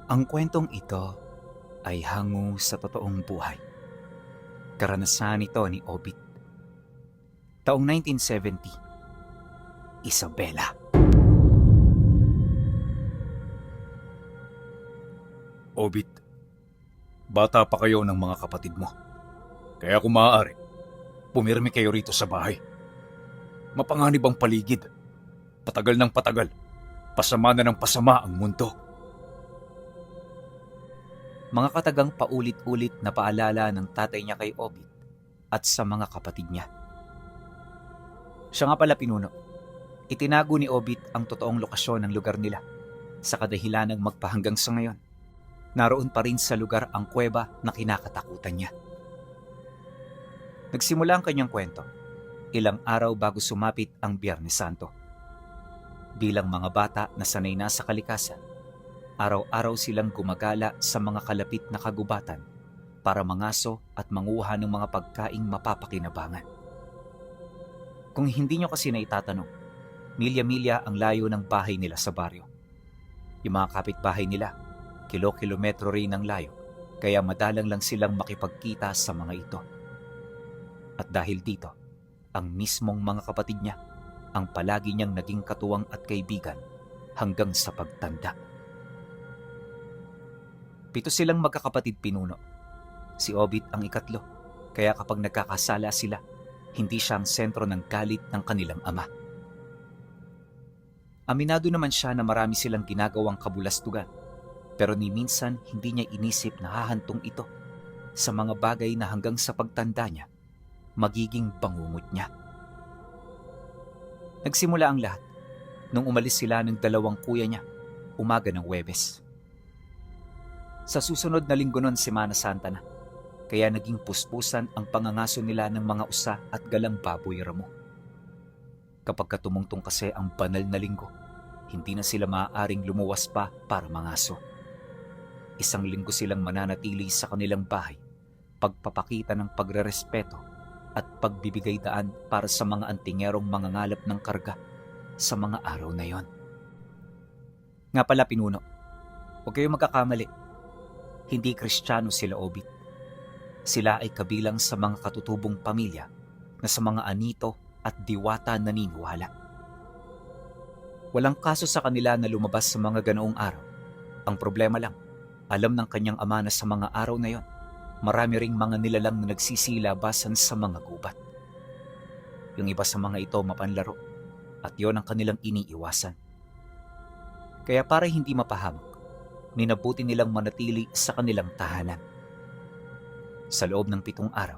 Ang kwentong ito ay hango sa totoong buhay. Karanasan ito ni Obit. Taong 1970, Isabela. Obit, bata pa kayo ng mga kapatid mo. Kaya kung maaari, pumirmi kayo rito sa bahay. Mapanganib ang paligid. Patagal ng patagal. Pasama na ng pasama ang mundo. Mga katagang paulit-ulit na paalala ng tatay niya kay Obit at sa mga kapatid niya. Siya nga pala pinuno. Itinago ni Obit ang totoong lokasyon ng lugar nila sa kadahilanang magpahanggang sa ngayon. Naroon pa rin sa lugar ang kuweba na kinakatakutan niya. Nagsimula ang kanyang kwento ilang araw bago sumapit ang Biyernes Santo. Bilang mga bata na sanay na sa kalikasan, araw-araw silang gumagala sa mga kalapit na kagubatan para mangaso at manguha ng mga pagkaing mapapakinabangan. Kung hindi nyo kasi na itatanong, milya-milya ang layo ng bahay nila sa baryo. Yung mga kapitbahay nila, kilo-kilometro rin ang layo, kaya madalang lang silang makipagkita sa mga ito. At dahil dito, ang mismong mga kapatid niya ang palagi niyang naging katuwang at kaibigan hanggang sa pagtanda. 7 silang magkakapatid pinuno. Si Obit ang ikatlo, kaya kapag nagkakasala sila, hindi siya ang sentro ng galit ng kanilang ama. Aminado naman siya na marami silang ginagawang kabulastugan, pero ni minsan hindi niya inisip na hahantong ito sa mga bagay na hanggang sa pagtanda niya, magiging bangungot niya. Nagsimula ang lahat nung umalis sila ng 2 kuya niya, umaga ng Huwebes. Sa susunod na linggo nun, Semana Santa na, kaya naging puspusan ang pangangaso nila ng mga usa at galang baboy ramo. Kapag tumungtong kasi ang banal na linggo, hindi na sila maaaring lumuwas pa para mangaso. 1 linggo silang mananatili sa kanilang bahay, pagpapakita ng pagrerespeto at pagbibigay daan para sa mga antingerong mangangalap ng karga sa mga araw na yon. Nga pala pinuno, huwag kayong magkakamali. Hindi Kristiyano sila Obit. Sila ay kabilang sa mga katutubong pamilya na sa mga anito at diwata naniniwala. Walang kaso sa kanila na lumabas sa mga ganoong araw. Ang problema lang, alam ng kanyang ama na sa mga araw na yon, marami ring mga nilalang na nagsisilabasan sa mga gubat. Yung iba sa mga ito mapanlaro at yon ang kanilang iniiwasan. Kaya para hindi mapahamak, minabuti nilang manatili sa kanilang tahanan. Sa loob ng 7 araw,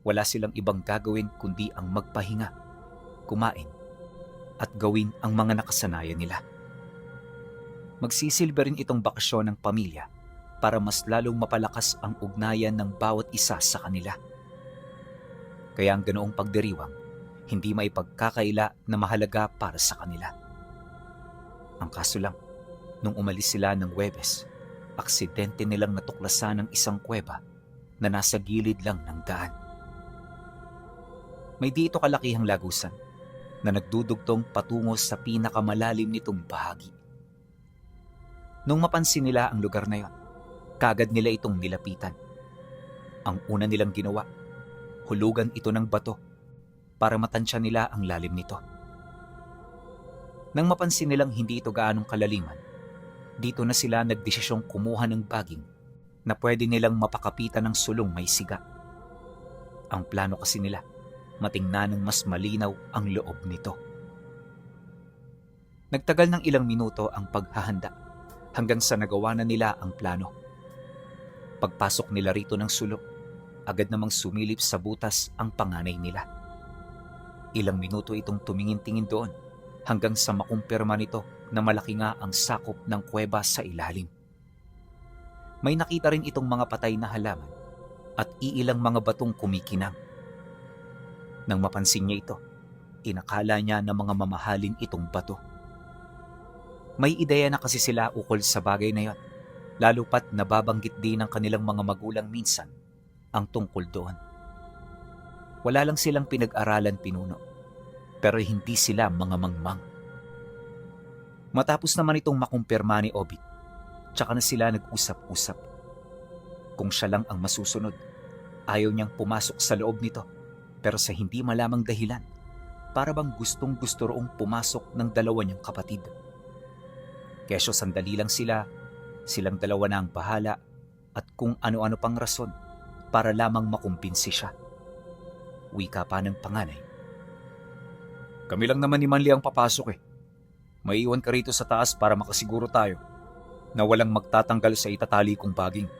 wala silang ibang gagawin kundi ang magpahinga, kumain, at gawin ang mga nakasanayan nila. Magsisilbi rin itong bakasyon ng pamilya para mas lalong mapalakas ang ugnayan ng bawat isa sa kanila. Kaya ang ganoong pagdiriwang, hindi maipagkakaila na mahalaga para sa kanila. Ang kaso lang, nung umalis sila ng Huwebes, aksidente nilang natuklasan ng isang kuweba na nasa gilid lang ng daan. May di ito kalakihang lagusan na nagdudugtong patungo sa pinakamalalim nitong bahagi. Nung mapansin nila ang lugar na yon, kaagad nila itong nilapitan. Ang una nilang ginawa, hulugan ito ng bato para matansya nila ang lalim nito. Nang mapansin nilang hindi ito gaanong kalaliman, dito na sila nagdesisyong kumuha ng baging na pwede nilang mapakapitan ng sulong may siga. Ang plano kasi nila, matingnan ng mas malinaw ang loob nito. Nagtagal ng ilang minuto ang paghahanda hanggang sa nagawa na nila ang plano. Pagpasok nila rito ng sulok, agad namang sumilip sa butas ang panganay nila. Ilang minuto itong tumingin-tingin doon hanggang sa makumpirma nito na malaki nga ang sakop ng kuweba sa ilalim. May nakita rin itong mga patay na halaman at iilang mga batong kumikinang. Nang mapansin niya ito, inakala niya na mga mamahalin itong bato. May ideya na kasi sila ukol sa bagay na yon, lalo pat nababanggit din ng kanilang mga magulang minsan ang tungkol doon. Wala lang silang pinag-aralan pinuno, pero hindi sila mga mangmang. Matapos naman itong makumpirma ni Obit, Tsaka na sila nag-usap-usap. Kung siya lang ang masusunod, ayaw niyang pumasok sa loob nito, pero sa hindi malamang dahilan, para bang gustong gusto roong pumasok ng dalawa niyang kapatid. Kesyo sandali lang silang dalawa na ang bahala at kung ano-ano pang rason para lamang makumbinsi siya. Wika pa ng panganay. Kami lang naman ni Manli ang papasok eh. Maiiwan ka rito sa taas para makasiguro tayo na walang magtatanggal sa itatali kong baging.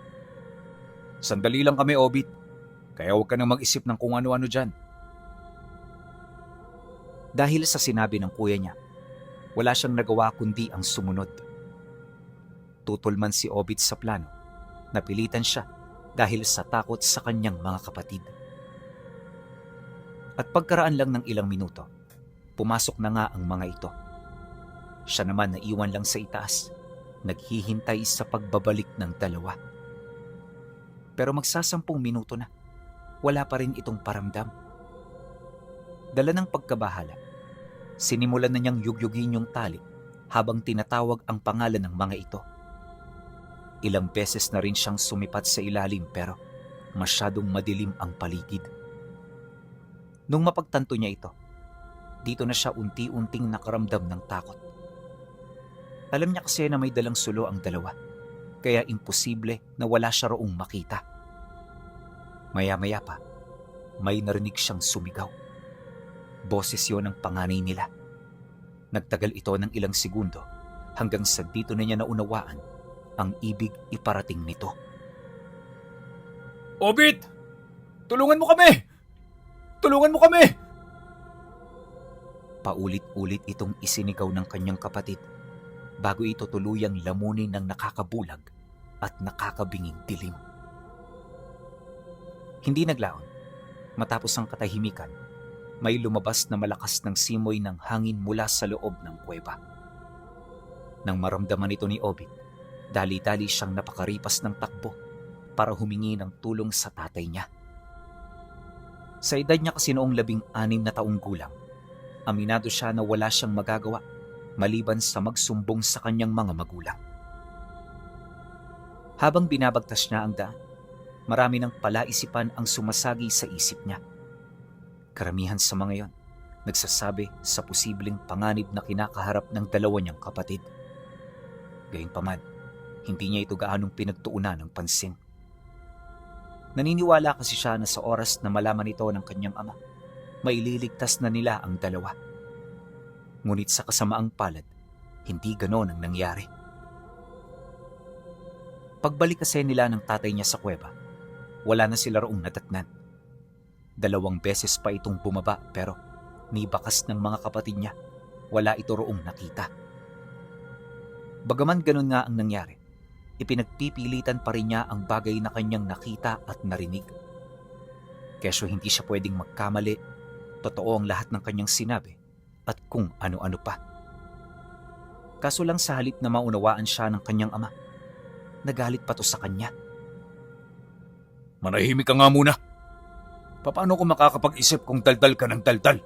Sandali lang kami, Obit. Kaya huwag ka nang mag-isip ng kung ano-ano dyan. Dahil sa sinabi ng kuya niya, wala siyang nagawa kundi ang sumunod. Tutol man si Obit sa plano, napilitan siya dahil sa takot sa kanyang mga kapatid. At pagkaraan lang ng ilang minuto, pumasok na nga ang mga ito. Siya naman naiwan lang sa itaas, naghihintay sa pagbabalik ng dalawa. Pero magsasampung minuto na, wala pa rin itong paramdam. Dala ng pagkabahala, sinimulan na niyang yugyugin yung tali habang tinatawag ang pangalan ng mga ito. Ilang beses na rin siyang sumipat sa ilalim pero masyadong madilim ang paligid. Nung mapagtanto niya ito, dito na siya unti-unting nakaramdam ng takot. Alam niya kasi na may dalang sulo ang dalawa, kaya imposible na wala siya roong makita. Maya-maya pa, may narinig siyang sumigaw. Boses yon ng panganay nila. Nagtagal ito ng ilang segundo hanggang sa dito na niya naunawaan ang ibig iparating nito. Obit! Tulungan mo kami! Tulungan mo kami! Paulit-ulit itong isinigaw ng kanyang kapatid bago ito tuluyang lamunin ng nakakabulag at nakakabinging dilim. Hindi naglaon. Matapos ang katahimikan, may lumabas na malakas ng simoy ng hangin mula sa loob ng kuweba. Nang maramdaman ito ni Obit, dali-dali siyang napakaripas ng takbo para humingi ng tulong sa tatay niya. Sa edad niya kasi noong 16 na taong gulang, aminado siya na wala siyang magagawa maliban sa magsumbong sa kanyang mga magulang. Habang binabagtas niya ang daan, marami ng palaisipan ang sumasagi sa isip niya. Karamihan sa mga yon, nagsasabi sa posibleng panganib na kinakaharap ng dalawa niyang kapatid. Gayunpaman, hindi niya ito gaanong pinagtuunan ng pansin. Naniniwala kasi siya na sa oras na malaman ito ng kanyang ama, maililigtas na nila ang dalawa. Ngunit sa kasamaang palad, hindi ganon ang nangyari. Pagbalik kasi nila ng tatay niya sa kuweba, wala na sila roong nadatnan. 2 beses pa itong bumaba pero ni bakas ng mga kapatid niya, wala ito roong nakita. Bagaman ganon nga ang nangyari, ipinagpipilitan pa rin niya ang bagay na kanyang nakita at narinig. Kesyo hindi siya pwedeng magkamali, totoo ang lahat ng kanyang sinabi at kung ano-ano pa. Kaso lang sa halip na maunawaan siya ng kanyang ama, nagalit pa to sa kanya. Manahimik ka nga muna. Paano ko makakapag-isip kung daldal ka ng daldal?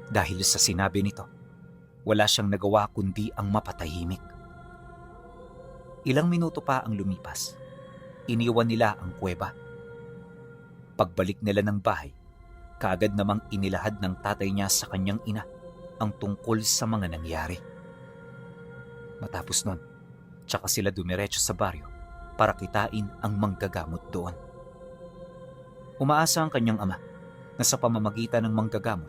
Dahil sa sinabi nito, wala siyang nagawa kundi ang mapatahimik. Ilang minuto pa ang lumipas. Iniwan nila ang kuweba. Pagbalik nila ng bahay, kaagad namang inilahad ng tatay niya sa kanyang ina ang tungkol sa mga nangyari. Matapos nun, tsaka sila dumiretso sa baryo para kitain ang manggagamot doon. Umaasa ang kanyang ama na sa pamamagitan ng manggagamot,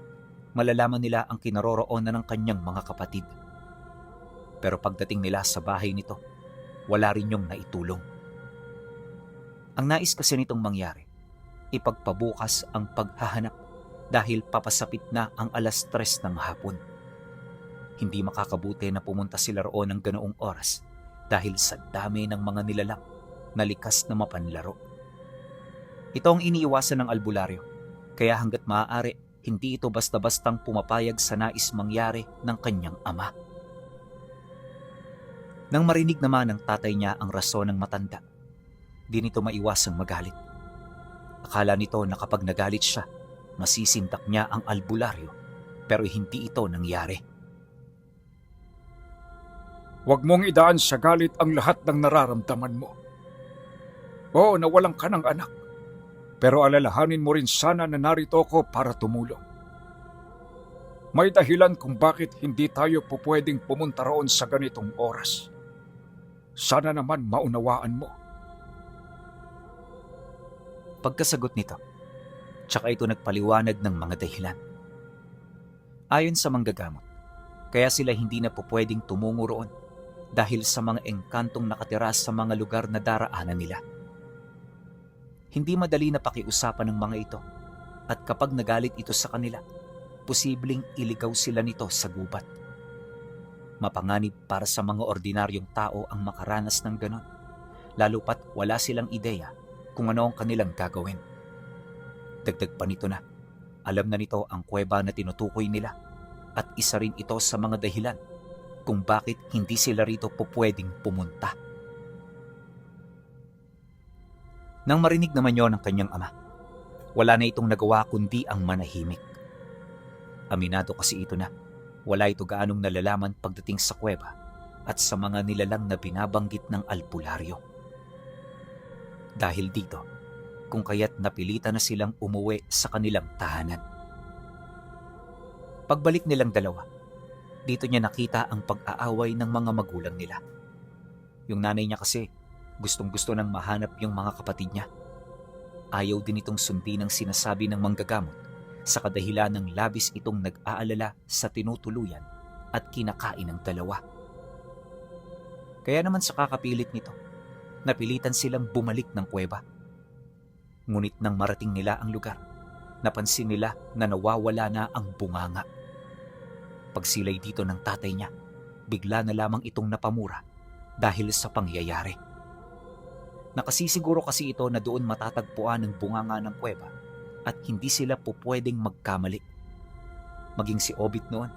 malalaman nila ang kinaroroonan ng kanyang mga kapatid. Pero pagdating nila sa bahay nito, wala rin yung naitulong. Ang nais kasi nitong mangyari, ipagpabukas ang paghahanap dahil papasapit na ang 3:00 ng hapon. Hindi makakabuti na pumunta sila roon ng ganoong oras dahil sa dami ng mga nilalang na likas na mapanlaro. Ito ang iniiwasan ng albularyo, kaya hanggat maaari, hindi ito basta-bastang pumapayag sa nais mangyari ng kanyang ama. Nang marinig naman ng tatay niya ang rason ng matanda, di nito maiwasang magalit. Akala nito na kapag nagalit siya, masisindak niya ang albularyo, pero hindi ito nangyari. Huwag mong idaan sa galit ang lahat ng nararamdaman mo. Oo, nawalan ka ng anak. Pero alalahanin mo rin sana na narito ako para tumulong. May dahilan kung bakit hindi tayo pupwedeng pumunta roon sa ganitong oras. Sana naman maunawaan mo. Pagkasagot nito, tsaka ito nagpaliwanag ng mga dahilan. Ayon sa manggagamot, kaya sila hindi na pupwedeng tumungo roon dahil sa mga engkantong nakatira sa mga lugar na daraanan nila. Hindi madali na pakiusapan ng mga ito at kapag nagalit ito sa kanila, posibleng iligaw sila nito sa gubat. Mapanganib para sa mga ordinaryong tao ang makaranas ng ganon, lalo pat wala silang ideya kung ano ang kanilang gagawin. Dagdag pa nito na, alam na nito ang kuweba na tinutukoy nila at isa rin ito sa mga dahilan kung bakit hindi sila rito pupwedeng pumunta. Nang marinig naman yon ng kanyang ama, wala na itong nagawa kundi ang manahimik. Aminado kasi ito na wala ito gaanong nalalaman pagdating sa kuweba at sa mga nilalang na binabanggit ng albularyo. Dahil dito, kung kaya't napilitan na silang umuwi sa kanilang tahanan. Pagbalik nilang dalawa, dito niya nakita ang pag-aaway ng mga magulang nila. Yung nanay niya kasi, gustong-gusto nang mahanap yung mga kapatid niya. Ayaw din itong sundin ang sinasabi ng manggagamot sa kadahilan ng labis itong nag-aalala sa tinutuluyan at kinakain ng dalawa. Kaya naman sa kakapilit nito, napilitan silang bumalik ng kuweba. Ngunit nang marating nila ang lugar, napansin nila na nawawala na ang bunganga. Pagsilay dito ng tatay niya, bigla na lamang itong napamura dahil sa pangyayari. Nakasisiguro kasi ito na doon matatagpuan ang bunganga ng kuweba at hindi sila pupwedeng magkamali. Maging si Obit noon,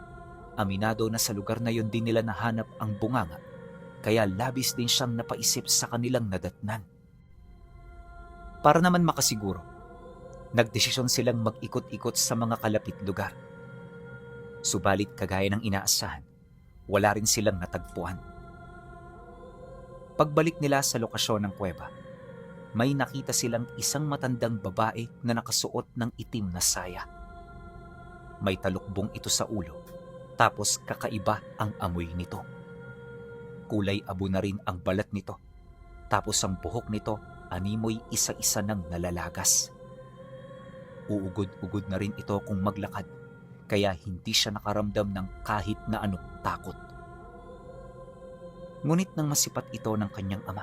aminado na sa lugar na yon din nila nahanap ang bunganga, kaya labis din siyang napaisip sa kanilang nadatnan. Para naman makasiguro, nagdesisyon silang mag-ikot-ikot sa mga kalapit lugar. Subalit kagaya ng inaasahan, wala rin silang natagpuan. Pagbalik nila sa lokasyon ng kuweba, may nakita silang isang matandang babae na nakasuot ng itim na saya. May talukbong ito sa ulo, tapos kakaiba ang amoy nito. Kulay abo na rin ang balat nito, tapos ang buhok nito animoy isa-isa ng nalalagas. Uugod-ugod na rin ito kung maglakad, kaya hindi siya nakaramdam ng kahit na anong takot. Ngunit nang masipat ito ng kanyang ama,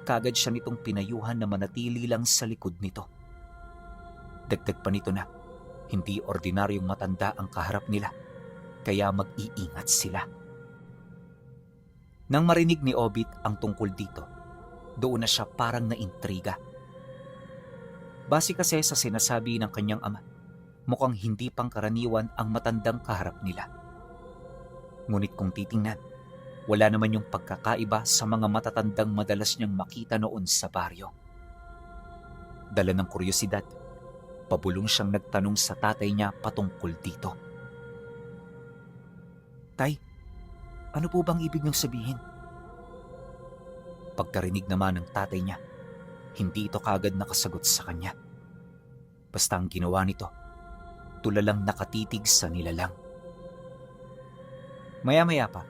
kaagad siya nitong pinayuhan na manatili lang sa likod nito. Dagdag pa nito na, hindi ordinaryong matanda ang kaharap nila, kaya mag-iingat sila. Nang marinig ni Obit ang tungkol dito, doon na siya parang naintriga. Base kasi sa sinasabi ng kanyang ama, mukhang hindi pangkaraniwan ang matandang kaharap nila. Ngunit kung titingnan, wala naman yung pagkakaiba sa mga matatandang madalas niyang makita noon sa baryo. Dala ng kuryosidad, pabulong siyang nagtanong sa tatay niya patungkol dito. Tay, ano po bang ibig niyong sabihin? Pagkarinig naman ng tatay niya, hindi ito kaagad nakasagot sa kanya. Basta ang ginawa nito, tulalang nakatitig sa nilalang. Maya-maya pa,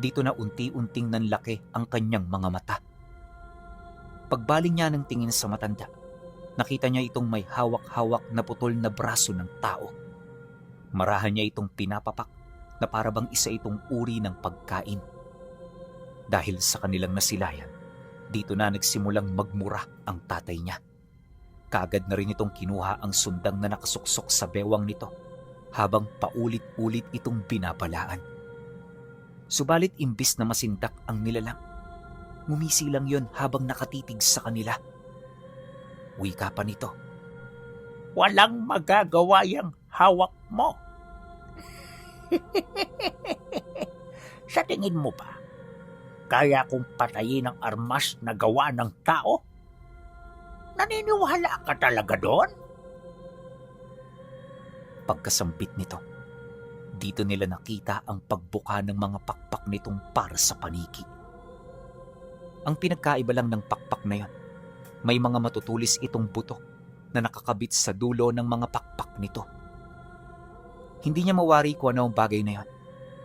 dito na unti-unting nanlaki ang kanyang mga mata. Pagbaling niya ng tingin sa matanda, nakita niya itong may hawak-hawak na putol na braso ng tao. Marahan niya itong pinapapak na parabang isa itong uri ng pagkain. Dahil sa kanilang nasilayan, dito na nagsimulang magmura ang tatay niya. Kaagad na rin itong kinuha ang sundang na nakasuksok sa bewang nito habang paulit-ulit itong binabalaan. Subalit imbis na masindak ang nilalang, ngumisi lang yon habang nakatitig sa kanila. Wika pa nito, Walang magagawa yang hawak mo. Sa tingin mo ba, kaya kong patayin ang armas na gawa ng tao? Naniniwala ka talaga doon? pagkasambit nito. Dito nila nakita ang pagbuka ng mga pakpak nitong para sa paniki. Ang pinagkaiba lang ng pakpak na yon, may mga matutulis itong buto na nakakabit sa dulo ng mga pakpak nito. Hindi niya mawari kung ano ang bagay na yon,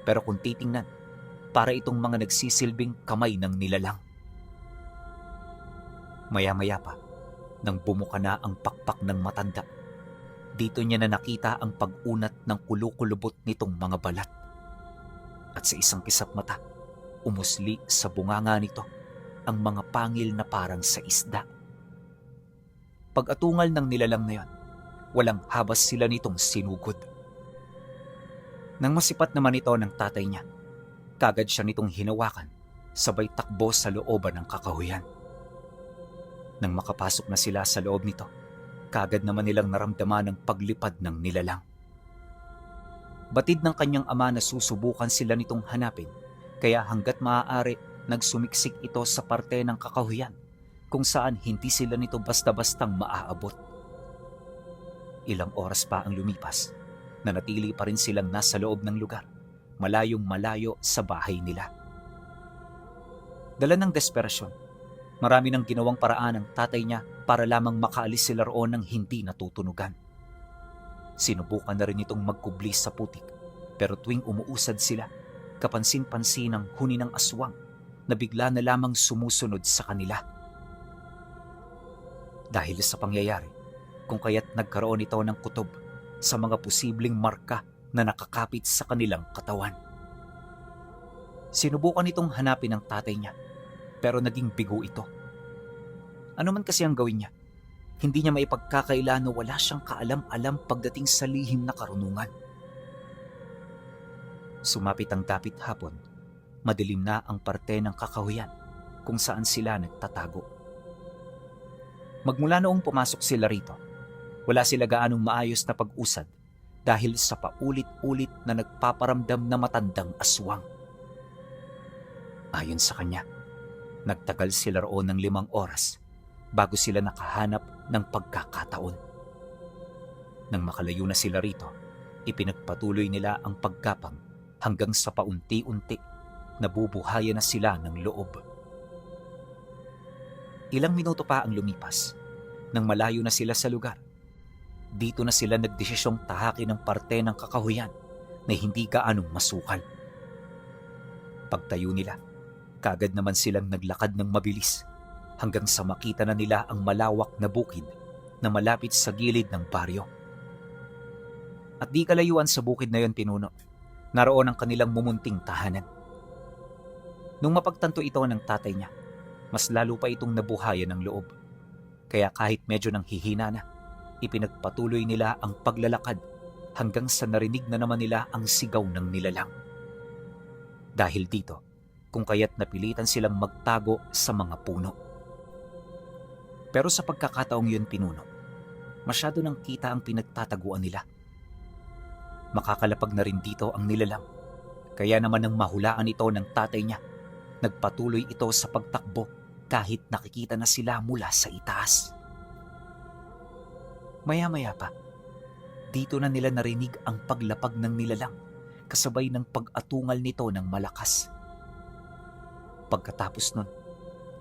pero kung titingnan, para itong mga nagsisilbing kamay ng nilalang. Maya-maya pa, nang bumuka na ang pakpak ng matanda, dito niya na nakita ang pag-unat ng kulukulubot nitong mga balat. At sa isang kisap mata, umusli sa bunganga nito ang mga pangil na parang sa isda. Pag-atungal ng nilalang na yon, walang habas sila nitong sinugod. Nang masipat naman ito ng tatay niya, kagad siya nitong hinawakan, sabay takbo sa looban ng kakahuyan. Nang makapasok na sila sa loob nito, kagad naman nilang naramdaman ang paglipad ng nilalang. Batid ng kanyang ama na susubukan sila nitong hanapin, kaya hanggat maaari nagsumiksik ito sa parte ng kakahuyan kung saan hindi sila nito basta-bastang maaabot. Ilang oras pa ang lumipas, nanatili pa rin silang nasa loob ng lugar, malayong malayo sa bahay nila. Dala ng desperasyon, marami nang ginawang paraan ng tatay niya para lamang makaalis sila roon ng hindi natutunugan. Sinubukan na rin itong magkubli sa putik, pero tuwing umuusad sila, kapansin-pansin ang huni ng aswang na bigla na lamang sumusunod sa kanila. Dahil sa pangyayari, kung kaya't nagkaroon ito ng kutob sa mga posibleng marka na nakakapit sa kanilang katawan. Sinubukan itong hanapin ng tatay niya, pero naging bigo ito. Ano man kasi ang gawin niya, hindi niya maipagkakaila na wala siyang kaalam-alam pagdating sa lihim na karunungan. Sumapit ang dapit hapon, madilim na ang parte ng kakahuyan kung saan sila nagtatago. Magmula noong pumasok sila rito, wala sila gaanong maayos na pag-usad dahil sa paulit-ulit na nagpaparamdam na matandang aswang. Ayon sa kanya, nagtagal sila roon ng 5 oras bago sila nakahanap ng pagkakataon. Nang makalayo na sila rito, ipinagpatuloy nila ang pagkapang hanggang sa paunti-unti nabubuhayan na sila ng loob. Ilang minuto pa ang lumipas. Nang malayo na sila sa lugar, dito na sila nagdesisyong tahakin ng parte ng kakahuyan na hindi gaanong masukal. Pagtayo nila, kagad naman silang naglakad ng mabilis hanggang sa makita na nila ang malawak na bukid na malapit sa gilid ng baryo. At di kalayuan sa bukid na yon, pinuno, naroon ang kanilang mumunting tahanan. Nung mapagtanto ito ng tatay niya, mas lalo pa itong nabuhayan ng loob. Kaya kahit medyo nang hihina na, ipinagpatuloy nila ang paglalakad hanggang sa narinig na naman nila ang sigaw ng nilalang. Dahil dito, kung kaya't napilitan silang magtago sa mga puno. Pero sa pagkakataong yun, pinuno, masyado nang kita ang pinagtataguan nila. Makakalapag na rin dito ang nilalang, kaya naman nang mahulaan ito ng tatay niya, nagpatuloy ito sa pagtakbo kahit nakikita na sila mula sa itaas. Maya-maya pa, dito na nila narinig ang paglapag ng nilalang kasabay ng pag-atungal nito ng malakas. Pagkatapos nun,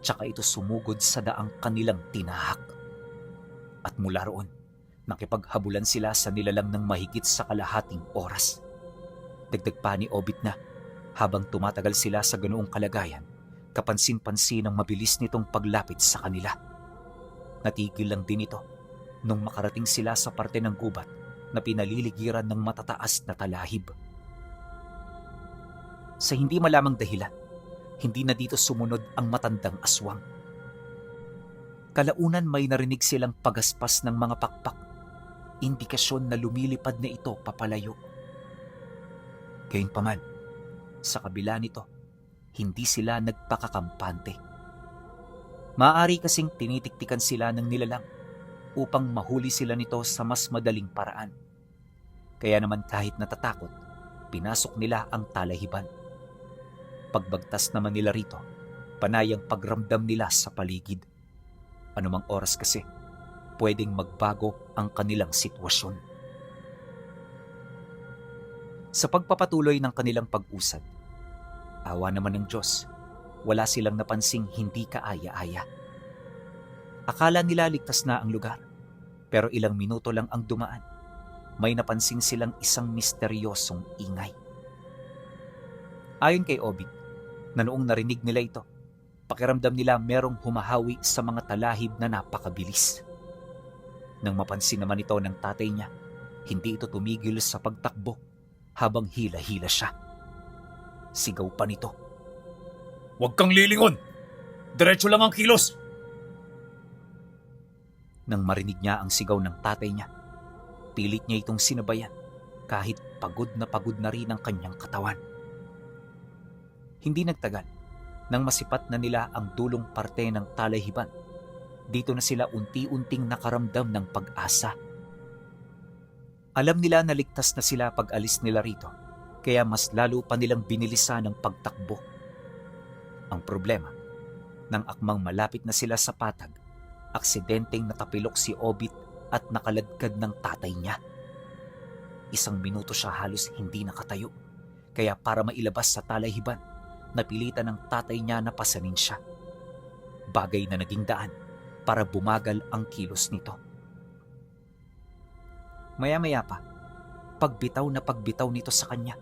tsaka ito sumugod sa daang kanilang tinahak. At mula roon, nakipaghabulan sila sa nilalang ng mahigit sa kalahating oras. Dagdag pa ni Obit na, habang tumatagal sila sa ganoong kalagayan, kapansin-pansin ang mabilis nitong paglapit sa kanila. Natigil lang din ito nung makarating sila sa parte ng gubat na pinaliligiran ng matataas na talahib. Sa hindi malamang dahilan, hindi na dito sumunod ang matandang aswang. Kalaunan may narinig silang pagaspas ng mga pakpak, indikasyon na lumilipad na ito papalayo. Gayunpaman, sa kabila nito, hindi sila nagpakakampante. Maaari kasing tinitiktikan sila ng nilalang upang mahuli sila nito sa mas madaling paraan. Kaya naman kahit natatakot, pinasok nila ang talahiban. Pagbagtas naman nila rito, panay ang pagramdam nila sa paligid. Anumang oras kasi, pwedeng magbago ang kanilang sitwasyon. Sa pagpapatuloy ng kanilang pag-usad, awa naman ng Diyos, wala silang napansing hindi kaaya-aya. Akala nila ligtas na ang lugar, pero ilang minuto lang ang dumaan. May napansin silang isang misteryosong ingay. Ayon kay Obit, na noong narinig nila ito, pakiramdam nila merong humahawi sa mga talahib na napakabilis. Nang mapansin naman ito ng tatay niya, hindi ito tumigil sa pagtakbo habang hila-hila siya. Sigaw pa nito, Huwag kang lilingon! Diretso lang ang kilos! Nang marinig niya ang sigaw ng tatay niya, pilit niya itong sinabayan kahit pagod na rin ang kanyang katawan. Hindi nagtagal, nang masipat na nila ang dulong parte ng talahiban, dito na sila unti-unting nakaramdam ng pag-asa. Alam nila na ligtas na sila pag alis nila rito, kaya mas lalo pa nilang binilisan ang pagtakbo. Ang problema, nang akmang malapit na sila sa patag, aksidenteng natapilok si Obit at nakaladkad ng tatay niya. Isang minuto siya halos hindi nakatayo, kaya para mailabas sa talahiban, napilitan ng tatay niya na pasanin siya. Bagay na naging daan para bumagal ang kilos nito. Maya-maya pa, pagbitaw na pagbitaw nito sa kanya,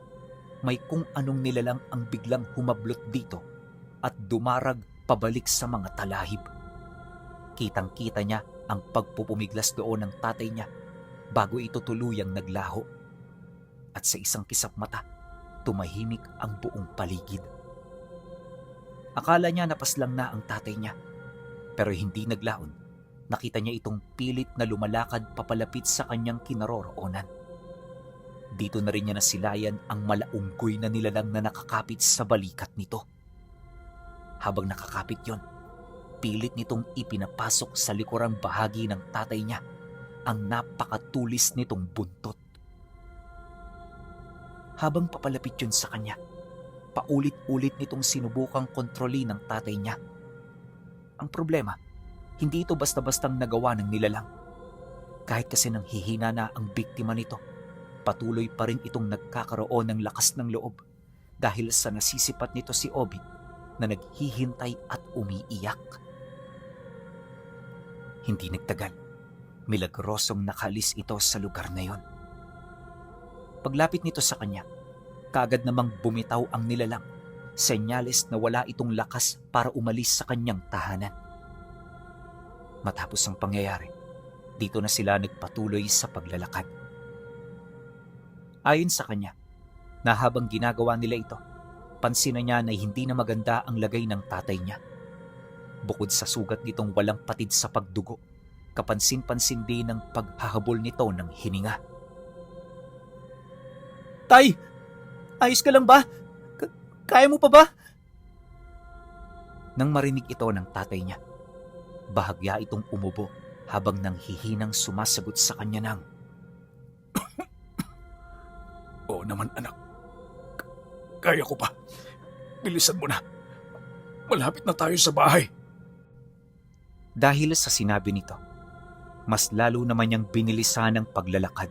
may kung anong nilalang ang biglang humablot dito at dumarag pabalik sa mga talahib. Kitang-kita niya ang pagpupumiglas doon ng tatay niya bago ito tuluyang naglaho. At sa isang kisap mata, tumahimik ang buong paligid. Akala niya napaslang na ang tatay niya, pero hindi naglaon. Nakita niya itong pilit na lumalakad papalapit sa kanyang kinaroroonan. Dito na rin niya nasilayan ang malaunggoy na nilalang na nakakapit sa balikat nito. Habang nakakapit yon, pilit nitong ipinapasok sa likurang bahagi ng tatay niya ang napakatulis nitong buntot. Habang papalapit yun sa kanya, paulit-ulit nitong sinubukang kontrolin ng tatay niya. Ang problema, hindi ito basta-bastang nagawa ng nilalang. Kahit kasi nang hihina na ang biktima nito, patuloy pa rin itong nagkakaroon ng lakas ng loob dahil sa nasisipat nito si Obit na naghihintay at umiiyak. Hindi nagtagal, milagrosong nakalis ito sa lugar na yon. Paglapit nito sa kanya, kaagad namang bumitaw ang nilalang, senyales na wala itong lakas para umalis sa kanyang tahanan. Matapos ang pangyayari, dito na sila nagpatuloy sa paglalakad. Ayon sa kanya, na habang ginagawa nila ito, pansin na niya na hindi na maganda ang lagay ng tatay niya. Bukod sa sugat nitong walang patid sa pagdugo, kapansin-pansin din ang paghahabol nito ng hininga. Tay! Ayos ka lang ba? Kaya mo pa ba? Nang marinig ito ng tatay niya, bahagya itong umubo habang nanghihinang sumasagot sa kanya ng, Oo naman anak. Kaya ko pa. Bilisan mo na. Malapit na tayo sa bahay. Dahil sa sinabi nito, mas lalo naman niyang binilisan ang paglalakad.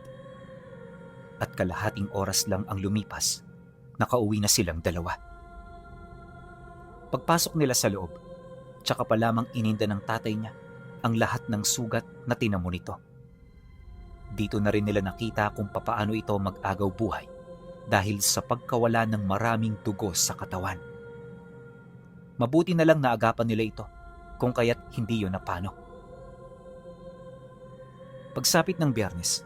At kalahating oras lang ang lumipas, nakauwi na silang dalawa. Pagpasok nila sa loob, tsaka pa lamang ininda ng tatay niya ang lahat ng sugat na tinamo nito. Dito na rin nila nakita kung papaano ito mag-agaw buhay dahil sa pagkawala ng maraming dugo sa katawan. Mabuti na lang naagapan nila ito kung kaya't hindi yun napano. Pagsapit ng Biyernes,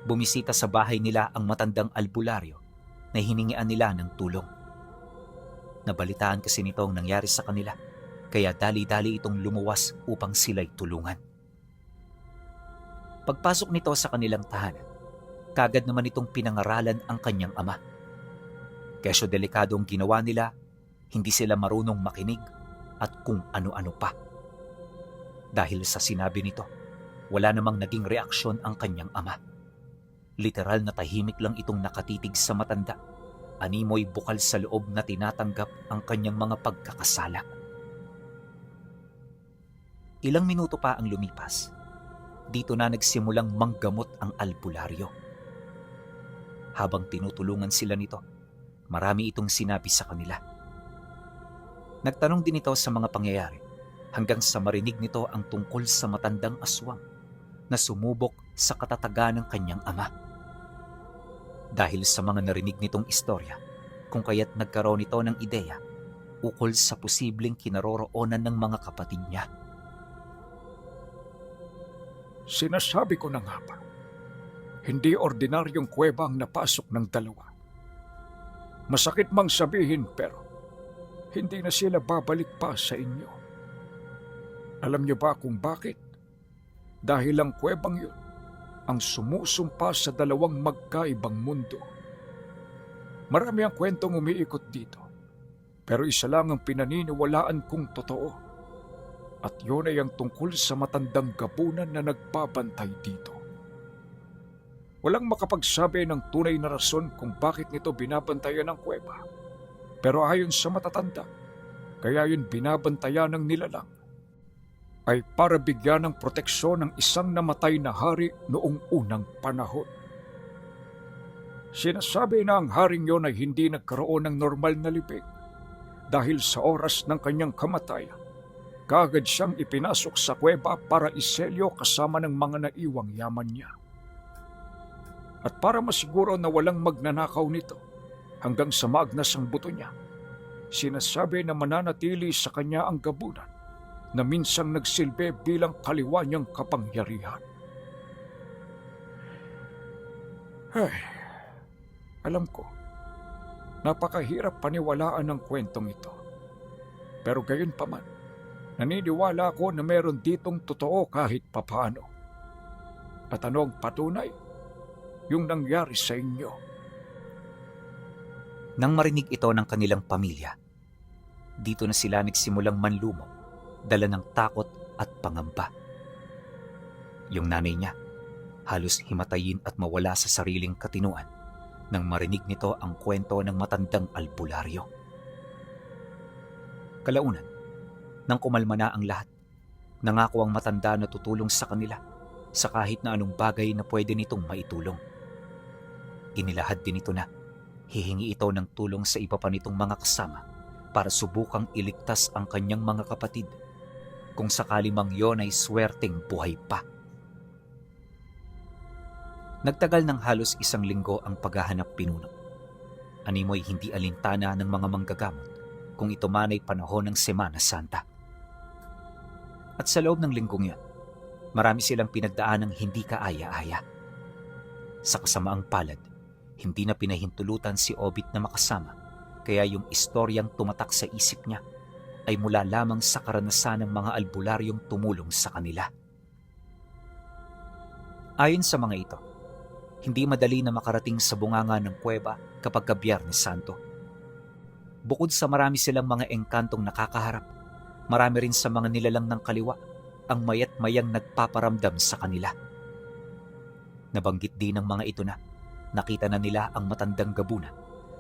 bumisita sa bahay nila ang matandang albularyo na hiningian nila ng tulong. Nabalitaan kasi nito ang nangyari sa kanila, kaya dali-dali itong lumuwas upang sila'y tulungan. Pagpasok nito sa kanilang tahanan, kagad naman itong pinangaralan ang kanyang ama. Kesyo delikadong ginawa nila, hindi sila marunong makinig at kung ano-ano pa. Dahil sa sinabi nito, wala namang naging reaksyon ang kanyang ama. Literal na tahimik lang itong nakatitig sa matanda. Animoy bukal sa loob na tinatanggap ang kanyang mga pagkakasala. Ilang minuto pa ang lumipas. Dito na nagsimulang manggamot ang albularyo. Habang tinutulungan sila nito, marami itong sinabi sa kanila. Nagtanong din ito sa mga pangyayari hanggang sa marinig nito ang tungkol sa matandang aswang na sumubok sa katatagan ng kanyang ama. Dahil sa mga narinig nitong istorya, kung kaya't nagkaroon ito ng ideya ukol sa posibleng kinaroroonan ng mga kapatid niya. Sinasabi ko na nga ba, hindi ordinaryong kuweba ang napasok ng dalawa. Masakit mang sabihin pero hindi na sila babalik pa sa inyo. Alam niyo ba kung bakit? Dahil ang kuwebang yun ang sumusumpa sa dalawang magkaibang mundo. Marami ang kwentong umiikot dito, pero isa lang ang pinaniniwalaan kong totoo. At yun ay ang tungkol sa matandang gabunan na nagbabantay dito. Walang makapagsabi ng tunay na rason kung bakit nito binabantayan ng kuweba. Pero ayon sa matatanda, kaya yun binabantayan ng nilalang, ay para bigyan ng proteksyon ng isang namatay na hari noong unang panahon. Sinasabi na ang haring yon ay hindi nagkaroon ng normal na libing dahil sa oras ng kanyang kamatayan, kaagad siyang ipinasok sa kuweba para iselyo kasama ng mga naiwang yaman niya. At para masiguro na walang magnanakaw nito hanggang sa maagnas ang buto niya, sinasabi na mananatili sa kanya ang gabunan na minsang nagsilbi bilang kaliwa niyang kapangyarihan. Ay, alam ko, napakahirap paniwalaan ng kwentong ito. Pero gayon pa man, naniniwala ako na meron ditong totoo kahit papaano. At ano ang patunay? Yung nangyari sa inyo. Nang marinig ito ng kanilang pamilya, dito na sila nagsimulang manlumo, dala ng takot at pangamba. Yung nanay niya, halos himatayin at mawala sa sariling katinuan nang marinig nito ang kwento ng matandang albularyo. Kalaunan, nang kumalma na ang lahat, nangako ang matanda na tutulong sa kanila sa kahit na anong bagay na pwede nitong maitulong. Inilahad din ito na hihingi ito ng tulong sa iba pa nitong mga kasama para subukang iligtas ang kanyang mga kapatid kung sakali mang yon ay swerteng buhay pa. Nagtagal ng halos 1 linggo ang paghahanap pinuno. Animoy hindi alintana ng mga manggagamot kung ito man ay panahon ng Semana Santa. At sa loob ng linggong yan, marami silang pinagdaan ng hindi kaaya-aya. Sa kasamaang palad, hindi na pinahintulutan si Obit na makasama, kaya yung istoryang tumatak sa isip niya ay mula lamang sa karanasan ng mga albularyong tumulong sa kanila. Ayon sa mga ito, hindi madali na makarating sa bunganga ng kuweba kapag Biyernes Santo. Bukod sa marami silang mga engkantong nakakaharap, marami rin sa mga nilalang ng kaliwa ang mayat-mayang nagpaparamdam sa kanila. Nabanggit din ng mga ito na nakita na nila ang matandang gabunan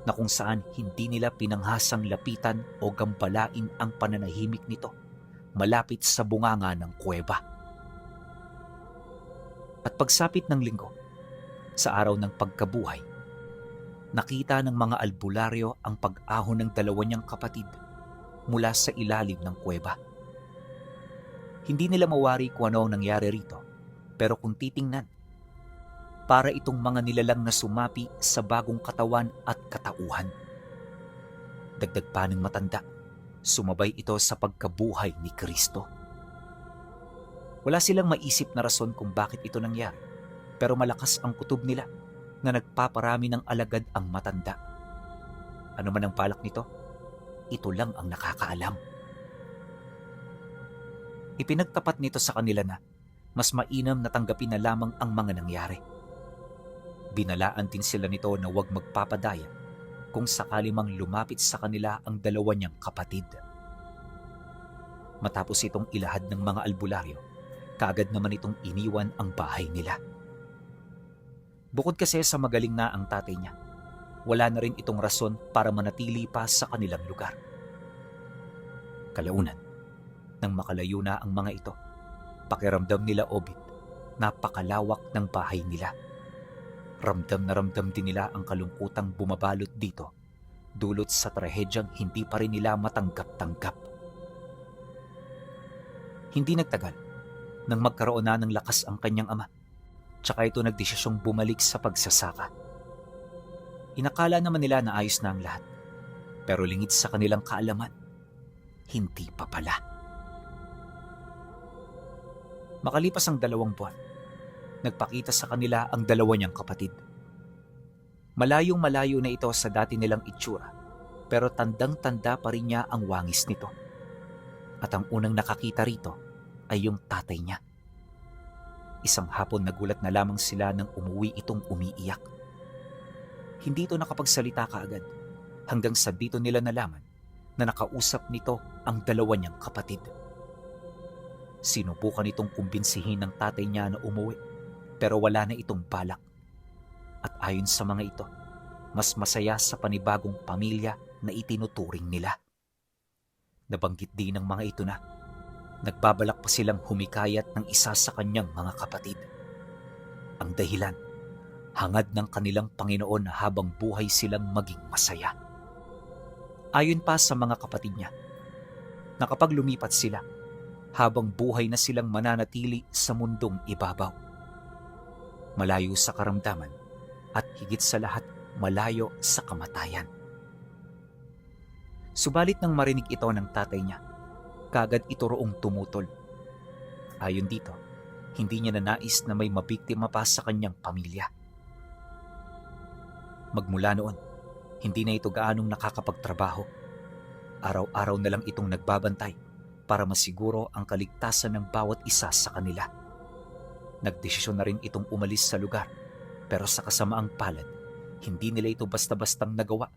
na kung saan hindi nila pinanghasang lapitan o gambalain ang pananahimik nito malapit sa bunganga ng kuweba. At pagsapit ng linggo, sa araw ng pagkabuhay, nakita ng mga albularyo ang pag-ahon ng dalawa niyang kapatid mula sa ilalim ng kuweba. Hindi nila mawari kung ano ang nangyari rito, pero kung titingnan, para itong mga nilalang na sumapi sa bagong katawan at katauhan. Dagdag pa ng matanda, sumabay ito sa pagkabuhay ni Kristo. Wala silang maisip na rason kung bakit ito nangyari, pero malakas ang kutob nila na nagpaparami ng alagad ang matanda. Ano man ang balak nito, ito lang ang nakakaalam. Ipinagtapat nito sa kanila na mas mainam na tanggapin na lamang ang mga nangyari. Binalaan din sila nito na huwag magpapadaya kung sakali mang lumapit sa kanila ang dalawa niyang kapatid. Matapos itong ilahad ng mga albularyo, kaagad naman itong iniwan ang bahay nila. Bukod kasi sa magaling na ang tatay niya, wala na rin itong rason para manatili pa sa kanilang lugar. Kalaunan, nang makalayo na ang mga ito, pakiramdam nila Obit, napakalawak ng bahay nila. Ramdam na ramdam din nila ang kalungkutang bumabalot dito, dulot sa trahedyang hindi pa rin nila matanggap-tanggap. Hindi nagtagal nang magkaroon na ng lakas ang kanyang ama, tsaka ito nagdesisyong bumalik sa pagsasaka. Inakala naman nila na ayos na ang lahat, pero lingid sa kanilang kaalaman, hindi pa pala. Makalipas ang 2 buwan, nagpakita sa kanila ang 2 niyang kapatid. Malayong malayo na ito sa dati nilang itsura, pero tandang-tanda pa rin niya ang wangis nito. At ang unang nakakita rito ay yung tatay niya. Isang hapon nagulat na lamang sila nang umuwi itong umiiyak. Hindi ito nakapagsalita kaagad hanggang sa dito nila nalaman na nakausap nito ang 2 niyang kapatid. Sinubukan itong kumbinsihin ng tatay niya na umuwi, pero wala na itong balak. At ayon sa mga ito, mas masaya sa panibagong pamilya na itinuturing nila. Nabanggit din ng mga ito na nagbabalak pa silang humikayat ng isa sa kanyang mga kapatid. Ang dahilan, hangad ng kanilang Panginoon na habang buhay silang maging masaya. Ayon pa sa mga kapatid niya, na kapag lumipat sila, habang buhay na silang mananatili sa mundong ibabaw. Malayo sa karamdaman at higit sa lahat malayo sa kamatayan. Subalit nang marinig ito ng tatay niya, kaagad ito roong tumutol. Ayon dito, hindi niya nanais na may mabiktima pa sa kanyang pamilya. Magmula noon, hindi na ito gaanong nakakapagtrabaho. Araw-araw na lang itong nagbabantay para masiguro ang kaligtasan ng bawat isa sa kanila. Nagdesisyon na rin itong umalis sa lugar, pero sa kasamaang palad, hindi nila ito basta-bastang nagawa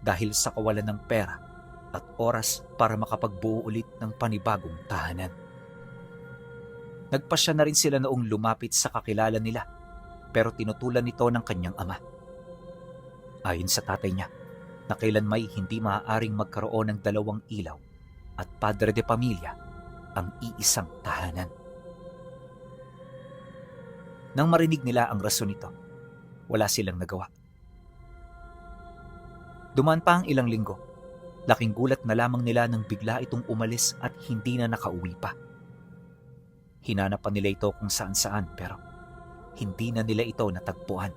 dahil sa kawalan ng pera at oras para makapagbuo ulit ng panibagong tahanan. Nagpasya na rin sila noong lumapit sa kakilala nila, pero tinutulan nito ng kanyang ama. Ayon sa tatay niya, na kailanmay hindi maaaring magkaroon ng 2 ilaw at padre de pamilya ang iisang tahanan. Nang marinig nila ang rason nito, wala silang nagawa. Dumaan pa ang ilang linggo, laking gulat na lamang nila nang bigla itong umalis at hindi na nakauwi pa. Hinanap pa nila ito kung saan-saan pero hindi na nila ito natagpuan.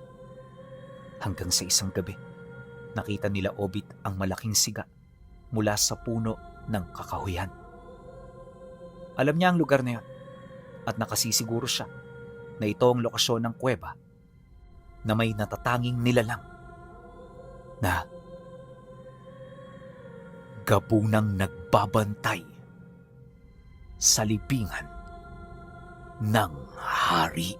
Hanggang sa isang gabi, nakita nila Obit ang malaking siga mula sa puno ng kakahuyan. Alam niya ang lugar na yun at nakasisiguro siya na ito ang lokasyon ng kuweba na may natatanging nilalang na gabunang nagbabantay sa libingan ng hari.